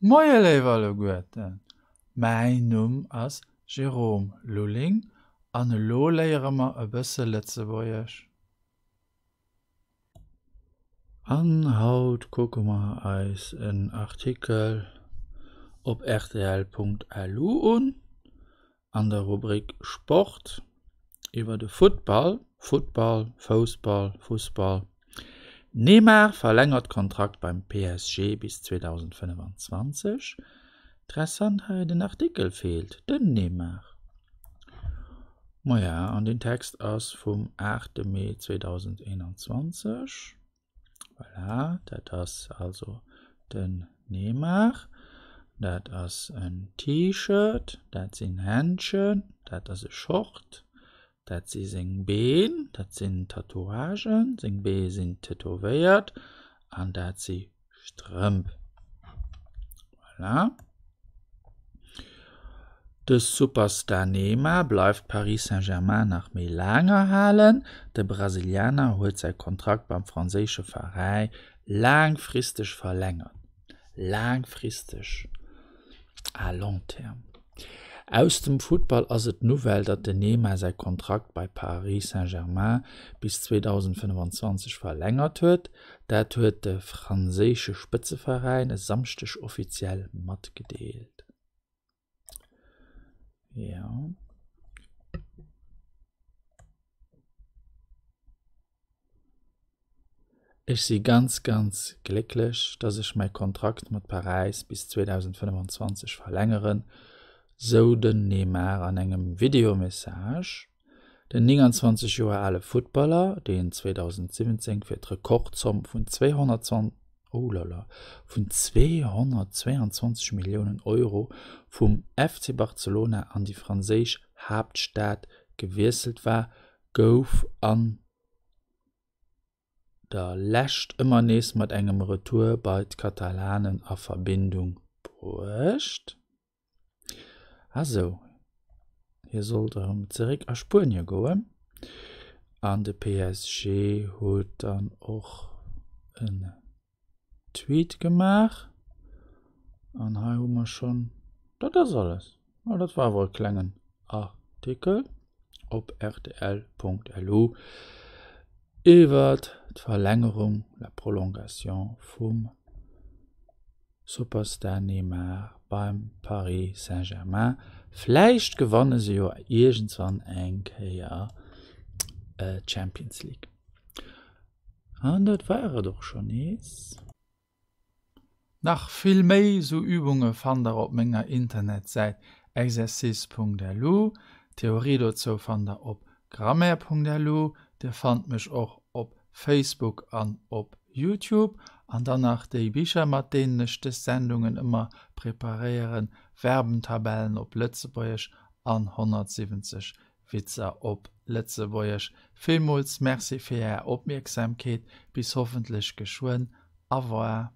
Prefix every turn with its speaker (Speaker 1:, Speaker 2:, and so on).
Speaker 1: Moie léif alleguerten, mäin Numm ass Jérôme Lulling an elo léiere mer e bësse Lëtzebuergesch. An haut kucke mer eis en Artikel op rtl.lu un, an der Rubrik Sport iwwer de Futtball, Futtball, Foussball, Fussball. Neymar verlängert Kontrakt beim PSG bis 2025. Interessant hei, den Artikel feelt, den Neymar. Maja, an den Text ass vum 8 Mee 2021. Voilà, dat ass also den Neymar. Dat ass en T-Shirt, dat sinn Händschen, dat ass e Short, dat si seng Been, dat sinn Tatouagen, seng Bee sinn tätowéiert an dat si Strëmp. Voilà. De Superstar Neymar bleift Paris Saint-Germain nach méi laang erhalen. De Brasilianer huet säi Kontrakt beim franséische Veräi laangfristeg verlängert. Laangfristeg, à long terme. Aus dem Futtball ass et d'Nouvelle, datt den Neymar säi Kontrakt bei Paris Saint-Germain bis 2025 verlängert huet. Dat huet de franséische Spëtzeveräin e Samschdeg offiziell matgedeelt. Jo. Ech si ganz, ganz glécklech, dass ech mäi Kontrakt mat Paräis bis 2025 verlängeren, sou den Neymar an engem Videomessage. Den 29 Joer ale Futtballer, deen 2017 fir d'Rekordzomm vun 222 Milliounen Euro vum FC Barcelona an déi franséisch Haaptstad gewiesselt war, gouf an der Lescht ëmmer nees mat engem Retour bei d'Katalanen a Verbindung bruecht. Ah sou, hie sollt erëm zeréck a Spuenie goen. An de PSG huet dann och en Tweet gemaach. An hei hu mer schonn, dat ass alles. Oh, dat war awer e klengen Artikel op rtl.lu iwwer d'Verlängerung, la prolongation vum Superstar Neymar beim Paris Saint-Germain. Vläicht gewanne se jo iergendwann eng Kéier d'Champions League. An dat war et och schonn nees. Nach vill méi sou Übunge fannt der op menger Internetsäit exercice.lu. D'Theorie dozou fannt der op grammaire.lu. Dir fannt mech och op Facebook an op Youtube. An dann nach déi Bicher mat deenen ech dës Sendungen ëmmer preparéieren, Verbentabellen op Lëtzebuergesch an 170 Witzer op Lëtzebuergesch. Villmools Merci fir Är Opmierksamkeet. Bis hoffentlech geschwënn. Au revoir.